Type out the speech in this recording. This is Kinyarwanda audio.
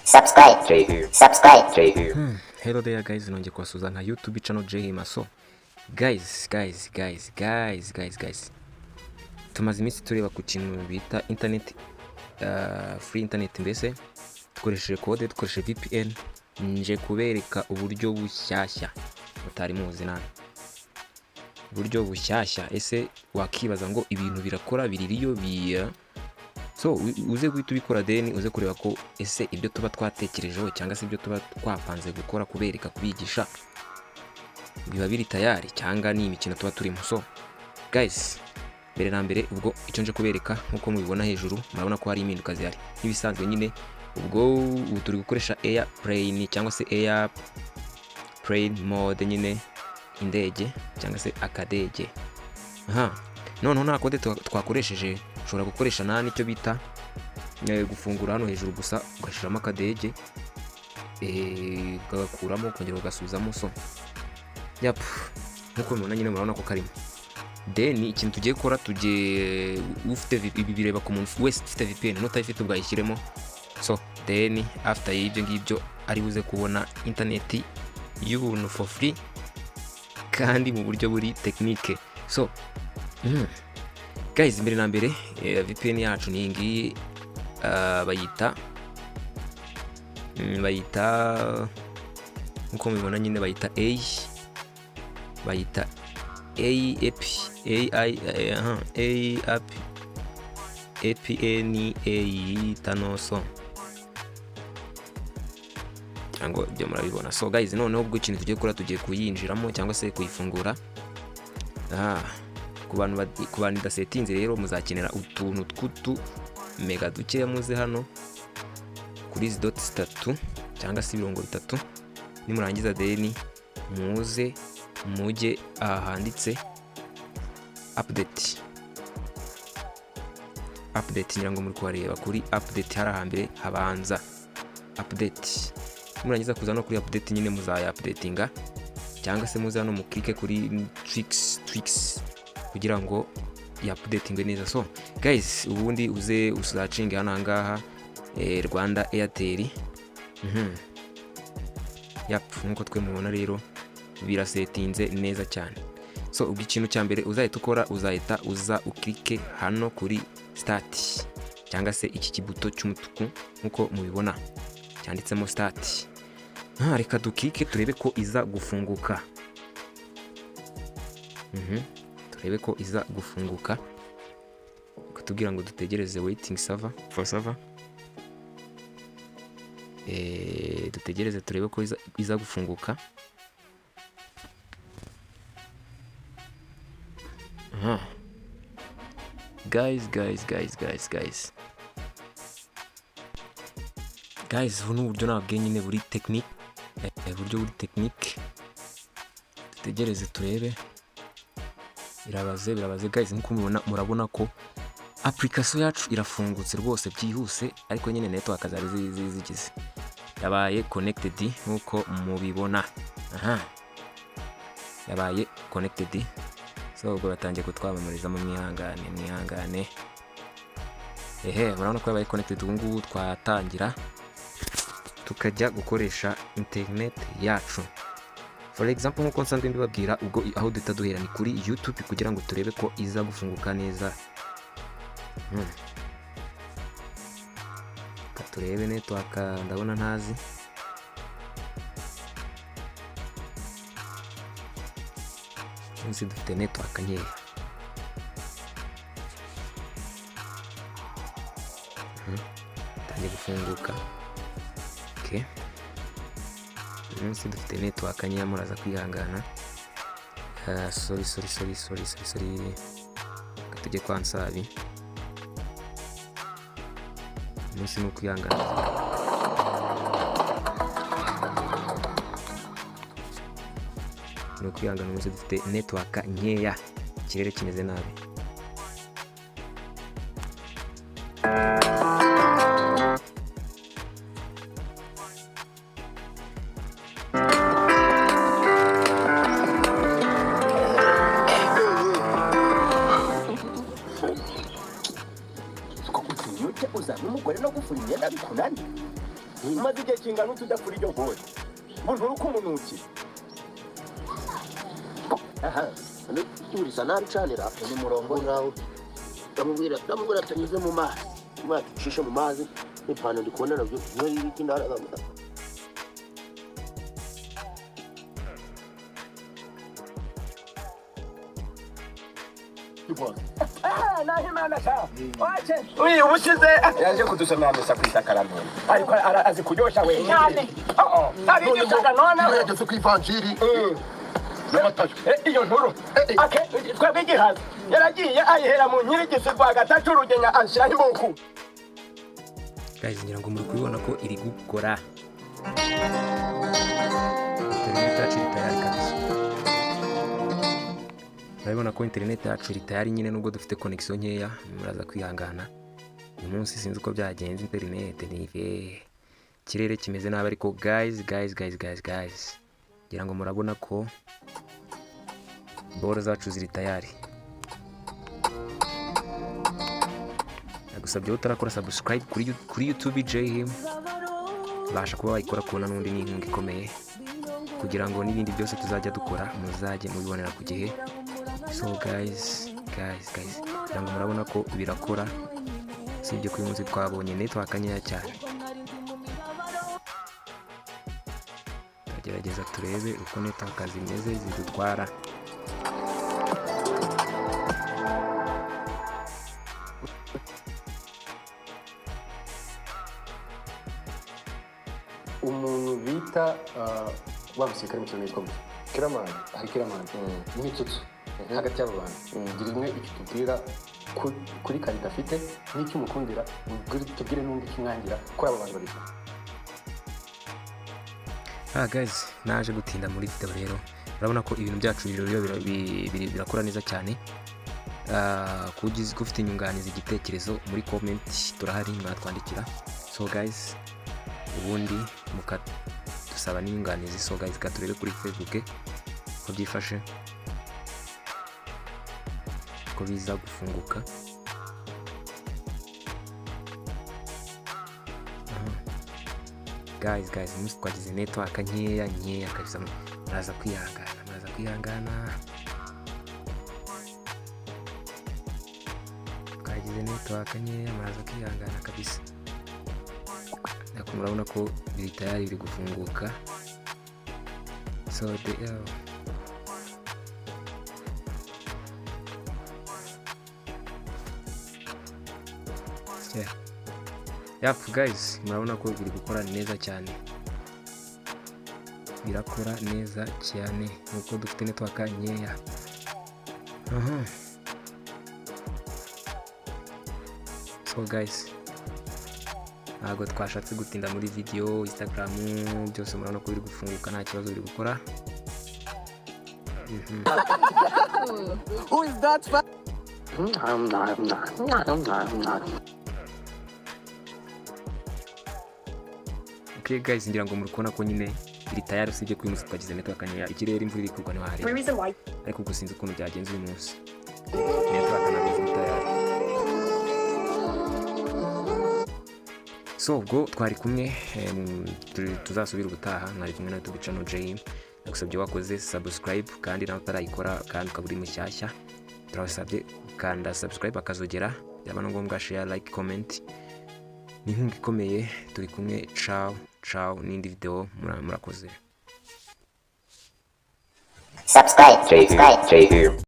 Subscribe. Jay here. Subscribe. Jay here. Hello there guys, nongeye kubasuhuza nka YouTube channel Jay Maso. Guys, guys, guys, guys, guys, guys. Tumaze iminsi tureba ku kintu bita internet, free internet mbese dukoresheje code, dukoresheje VPN. Nje kubereka uburyo bushyashya mutari muzi nani. Uburyo bushyashya, ese wakibaza ngo ibintu birakora biririyo biya. So uze guhita ubikora, then uze kureba ko ese ibyo tuba twatekerejeho cyangwa se ibyo tuba twapanze gukora, kubereka, kubigisha, biba biri tayari cyangwa ni imikino tuba turimo. So guys, mbere na mbere ubwo icyo nje kubereka, nk'uko mubibona hejuru, murabona ko hari impinduka zihari nk'ibisanzwe nyine. Ubwo ubu turi gukoresha airplane cyangwa se airplane mode nyine, indege cyangwa se akadege. Aha noneho nta code twakoresheje, ushobora gukoresha nta n'icyo bita gufungura hano hejuru gusa, ugashyiramo akadege, ukagakuramo, ukongera ugasubizamo. So yap, nk'uko mubibona nyine, murabona ko karimo. Then ikintu tugiye gukora, tugiye ufite ibi bireba ku muntu wese ufite VPN, n'utayifite ubwayishyiremo. So then after y'ibyo ngibyo ari buze kubona internet y'ubuntu for free kandi mu buryo buri technique. So guys, mbere na mbere, VPN yacu ni iyi ngiyi, bayita nkuko mubibona nyine, bayita A, bayita A A P A I, aha, A A P A P N A tanoso cyangwa ibyo murabibona. So guys, noneho ubwo ikintu tugiye gukora, tugiye kuyinjiramo cyangwa se kuyifungura. Aha ku bantu idasetinze rero, muzakenera utuntu tw'utu mega dukeya. Muze hano kuri izi dot zitatu cyangwa se ibirongo bitatu. Nimurangiza, then muze mujye aha handitse update. Update, ngira ngo muri kuhareba kuri update, hari ahambere habanza update. Nimurangiza kuza no kuri update nyine, muzaya updatinga cyangwa se muze hano mukike kuri tricks tricks kugira ngo ya updatingwe neza. So guys, ubundi uze uzacinge hano ahangaha, Rwanda Airtel. Yap, nkuko twe mubona rero birasetinze neza cyane. So ubwo ikintu cya mbere uzahita ukora, uzahita uza ukirike hano kuri start cyangwa se iki kibuto cy'umutuku nkuko mubibona cyanditsemo start. Ah, reka dukike turebe ko iza gufunguka. Turebe ko iza gufunguka, kutubwira ngo dutegereze, waiting server for server. Dutegereze turebe ko iza gufunguka. Aha. Guys, guys, guys, guys, guys, guys, ubu ni uburyo nabwiye nyine buri technique, uburyo buri technique. Dutegereze turebe. Birabaze, birabaze guys. Nkuko mubibona, murabona ko application yacu irafungutse rwose byihuse, ariko nyine network zari zigize, yabaye connected nkuko mubibona. Aha yabaye connected. So ubwo batangiye kutwamamariza, mu mwihangane, mwihangane. Ehe, murabona ko yabaye connected. Ubu ngubu twatangira tukajya gukoresha internet yacu. For example, nkuko nsanzwe mbibabwira, ubwo aho duhita duhera ni kuri YouTube kugira ngo turebe ko iza gufunguka neza. Reka turebe network, ndabona ntazi. Munsi dufite network nkeya. Itangiye gufunguka. Okay. Munsi dufite network nkeya, muraza kwihangana. Sorry, sorry, sorry, sorry, sorry, sorry. Reka tujye kwa Nsabi. Umunsi ni ukwihangana. Ni ukwihangana, umunsi dufite network nkeya, ikirere kimeze nabi. Ko gutinyuke uzana umugore no gufura imyenda bikunaniye? Umaze igihe kingana ute udakora iryo gori ngo nturuke umunuki? Aha. Urisa nabicanira ni murongo. Nawe ndamubwira atanyuze mu mazi, umwana atucishe mu mazi n'ipantaro. Ndi kubona nabyo niyo y'ibiti ndaraga. Nahimana sha wache uyu ubushize yaje kudusomera misa ku isakaramento, ariko azi kuryosha we cyane. Abigishaga none yageze ku ivanjiri n'amatayo. Iyo nkuru ake twebwe igihaza yaragiye ayihera mu nkirigisi rwagatatu urugenya anshyiraho imbuku. Guys, ngira ngo muri kubibona ko iri gukora. Interineti yacu iri tayari kabisa. Murabibona ko interineti yacu iri tayari nyine, nubwo dufite connection nkeya, muraza kwihangana. Uyu munsi sinzi uko byagenze, interineti ni ikirere kimeze nabi. Ariko guys, guys, guys, guys, guys, ngira ngo murabona ko boro zacu ziri tayari. Nagusabye utarakora subscribe kuri YouTube JHM, basha kuba wayikora, kubona n'undi ni inkunga ikomeye kugira ngo n'ibindi byose tuzajya dukora muzajye mubibonera ku gihe. So guys, guys, guys, kugira ngo murabona ko birakora, usibye ko uyu munsi twabonye network nkeya cyane. Turagerageza turebe uko network zimeze zidutwara. Umuntu bita wa musirikare mu kirundi yitwa gute? Kiramani. Hari Kiramani n'Itsutsu. Hagati y'abo bantu, gira imwe icyo tubwira kuri qualité afite n'icyo umukundira, tubwire n'undi icyo umwangira kuri abo bantu babiri. Ah guys, naje gutinda muri video. Rero urabona ko ibintu byacu birakora neza cyane. Kugize ufite inyunganizi, igitekerezo, muri comment turahari, mwatwandikira. So guys, ubundi mukadusaba n'inyunganizi. So guys, ka turebe kuri Facebook ko byifashe, ko biza gufunguka. Aha. Guys, guys, umunsi twagize network nkeya nkeya kabisa. Muraza kwihangana, muraza kwihangana. Twagize network nkeya, muraza kwihangana kabisa. Ariko murabona ko biri tayari, biri gufunguka. So the yeah. Yap guys, murabona ko biri gukora neza cyane, birakora neza cyane nuko dufite network nkeya. Aha. So guys, ntabwo twashatse gutinda muri video. Instagram byose murabona ko biri gufunguka, nta kibazo, biri gukora. Who is that? Okay guys, ngira ngo muri kubona ko nyine iri tayari, usibye ko uyu munsi twagize network nkeya. Ikirere, imvura iri kugwa ntiwahareba, ariko ubwo sinzi ukuntu byagenze uyu munsi, network ntabwo ziri tayari. So ubwo twari kumwe, tuzasubira ubutaha. Mwari kumwe na YouTube channel J. Nagusabye wakoze subscribe, kandi nawe utarayikora kandi ukaba uri mushyashya, turabasabye kanda subscribe, akazogera, byaba na ngombwa share, like, comment, ni inkunga ikomeye. Turi kumwe, ciao ciao, n'indi video. Murakoze. Subscribe, subscribe. J.